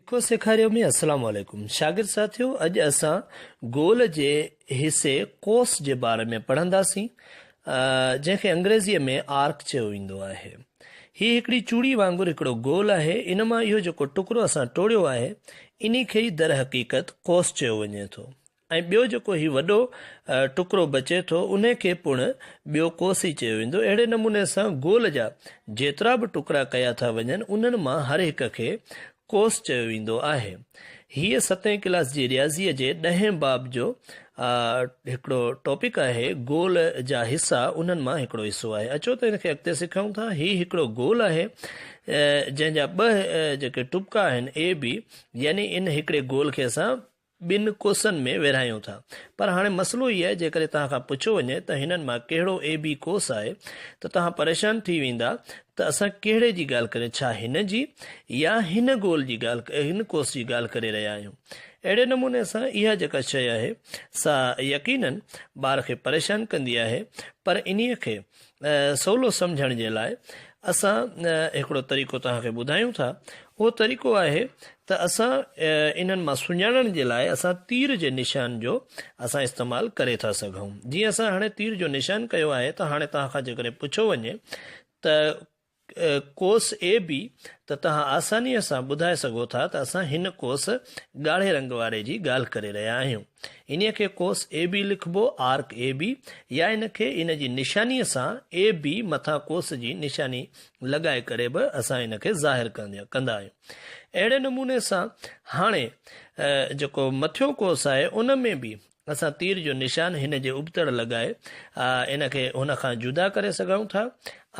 سکو سيکاريو ۾ السلام عليڪم شاگرد ساٿيو اڄ اسان گول جي حصي قوس جي باري ۾ پڙهنداسين جنهن کي انگريزيء ۾ آرڪ چيو ويندو آهي هي هڪڙي چوڙي وانگر هڪڙو گول آهي ان مان اهو جيڪو ٽڪرو اسان ٽوڙيو آهي انهي کي ئي درحقيقت قوس چيو وڃي ٿو ۽ ٻيو جيڪو هي وڏو ٽڪرو بچي ٿو انهي کي پڻ ٻيو ڪوس ئي چيو ويندو. اهڙي نموني سان گول جا جيترا به ٽڪرا ڪيا ٿا وڃن انهن مان هر هڪ کي ڪوس چيو ويندو آهي. هيء ستين ڪلاس جي رياضيء جي ڏهين باب جو هڪڙو ٽاپڪ آهي گول جا حصا انهن مان هڪڙو حصو آهي. اچو ته ان کي اڳتي سکون ٿا. هي هڪڙو گول آهي جنهن جا ٻه جيڪي ٽٻڪا آهن اي بي يعني ان هڪڙي گول کي اسان ٻن ڪوسن ۾ ورهايون ٿا. پر هاڻي مسئلو هي آهي جيڪڏهن توهان کان پڇيو وڃي ته هنن مان ڪهڙو اي بي ڪوس آهي ته توهان پريشان ٿي ويندا ته اسان ڪهڙي جي ڳالهه ڪريون ڇا هن جي يا هن گول جي ڳالهه هن ڪوس جي ڳالهه ڪري رهيا آهيون. اهڙي نموني سان اها جيڪا شيء آهي سا يقينن ٻار کي پريشان ڪندي آهي پر انهي کي سولو سمجهڻ جي لاء اسان هڪڙو طريقو توهان کي ٻڌايون ٿا. اهو طريقو آهي ته اسان انهن مان سڃاڻڻ جي لاء اسان تير جي نشان جو اسان استعمال ڪري ٿا سگهون. جيئن اسان هاڻي تير جو نشان ڪيو آهي ته هاڻي توهان کان جيڪڏهن پڇيو وڃي ته ڪوس اي بي ته توهان آسانيء سان ٻڌائي سگهو ٿا ته اسان هن ڪوس ڳاڙهي رنگ واري جي ڳالهه ڪري رهيا آهيون. انهيء کي ڪوس اي بي لکبو، آرڪ اي بي، يا ان کي ان جي نشانيء سان اي بي مٿان ڪوس جي نشاني لڳائي ڪري به اسان ان کي ظاهر ڪندا آهيون. اهڙي نموني سان هاڻي جيڪو مٿيون ڪوس آهي ان ۾ به اسان تير جو نشان هن جي ابتڙ لڳائي ان کي هن کان جدا ڪري سگهون ٿا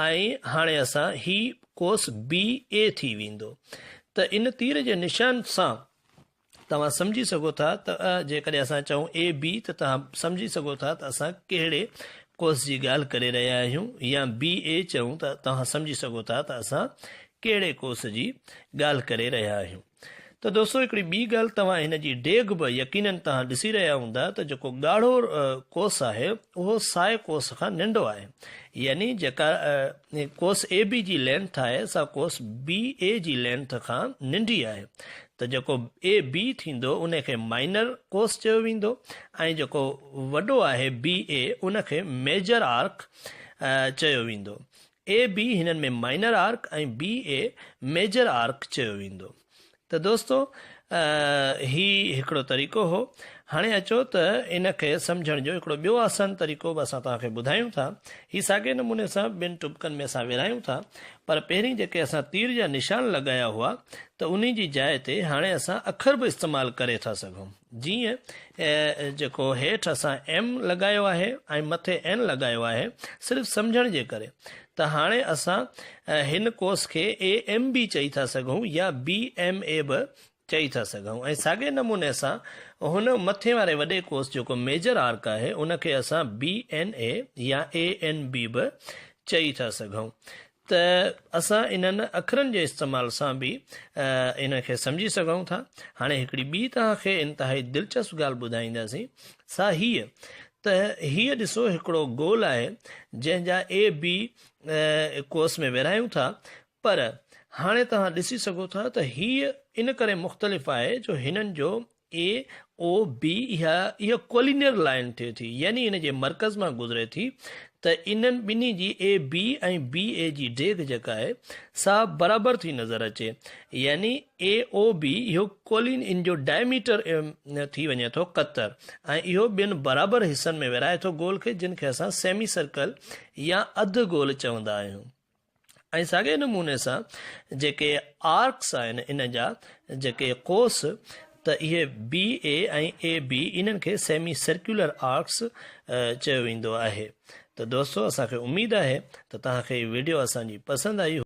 ۽ هاڻي اسان هي ڪوس بي اي ٿي ويندو ته ان تير جي نشان سان توهان سمجهي سگهو ٿا ته جيڪڏهن اسان چئون اي بي ته توهان سمجهي سگهو ٿا ته اسان ڪهڙي ڪوس جي ڳالهه ڪري رهيا آهيون يا بي اي چئون ته توهان سمجهي سگهو ٿا ته اسان ڪهڙي ڪوس جي ڳالهه ڪري رهيا آهيون. ته دوستو هڪڙي ٻي ڳالهه توهان هن جي ڊيگهه به يقينن توهان ڏسي رهيا هوندا ته جيڪو ڳاڙهو ڪوس آهي اهو سائي ڪوس کان ننڍو آهي يعني جيڪا ڪوس اي بي جي لينٿ آهي سا ڪوس بي اي جي لينٿ کان ننڍي آهي ته جيڪو اي بي ٿيندو ان کي مائنر ڪوس چيو ويندو ۽ جيڪو وڏو آهي بي اي ان کي ميجر آرڪ چيو ويندو. اي بي هنن ۾ minor arc ۽ B A major arc چيو ويندو ته دوستو هي هڪڙو طريقو هو هاڻي اچو ته ان کي سمجهڻ جو هڪڙو ٻيو آسان طريقو به اسان توهان کي ٻڌايون ٿا هي ساڳئي نموني سان ٻن ٽٻڪن ۾ اسان ورهايون ٿا پر پهرين جيڪي اسان تير جا نشان لڳايا هئا ته انهي جي جاء تي هاڻي اسان اکر به استعمال ڪري ٿا سگهون جيئن جيڪو هيٺ اسان ايم لڳايو آهي ۽ مٿي اين لڳايو آهي صرف سمجهڻ جي ڪري ته هاڻي اسان هن ڪوس کي اي ايم بي چئي ٿا سگهون يا بي ايم اي به چئي ٿا سگهون ۽ ساڳئي نموني سان هن مٿي واري وڏي ڪوس جيڪو ميجر آرڪ آهي ان کي اسان بي اين اي يا اي اين بي به چئي ٿا سگهون ته اسان انهن اکرن جي استعمال سان به ان کي سمجهي سگهون ٿا. هاڻي هڪڙي ٻي توهان کي انتهائي دلچسپ ڳالهه ٻڌائينداسين، سا هيء ته هيء ڏسو هڪڙو گول آهي، جنهن جا اي بي ڪوس ۾ ورهايون ٿا، پر هاڻي توهان ڏسي سگهو ٿا ته هيء ان ڪري مختلف آهي جو هنن جو اي او بي اها اها ڪولينيئر لائين ٿئي ٿي يعني ان جي مرڪز مان گذري ٿي ته انهن ٻنهي جي اي بي ۽ بي اي جي ڊيگهه جيڪا آهي سا برابر ٿي نظر اچي يعني اي او بي اهو ڪولين ان جو ڊائميٽر ٿي وڃي ٿو قطر ۽ اهو ٻن برابر حصن ۾ ورهائي ٿو گول کي جن کي اسان سيمي سرڪل يا اڌ گول چوندا آهيون. ۽ ساڳئي نموني سان جيڪي آرڪس آهن ان جا جيڪي قوس ته اهي بي اي ۽ اي بي انهن کي سيمي سرڪيولر آرڪس چيو ويندو آهي ته دوستو اسان کي اميد آهي ته توهان کي هي وڊيو اسان جي پسند آئي.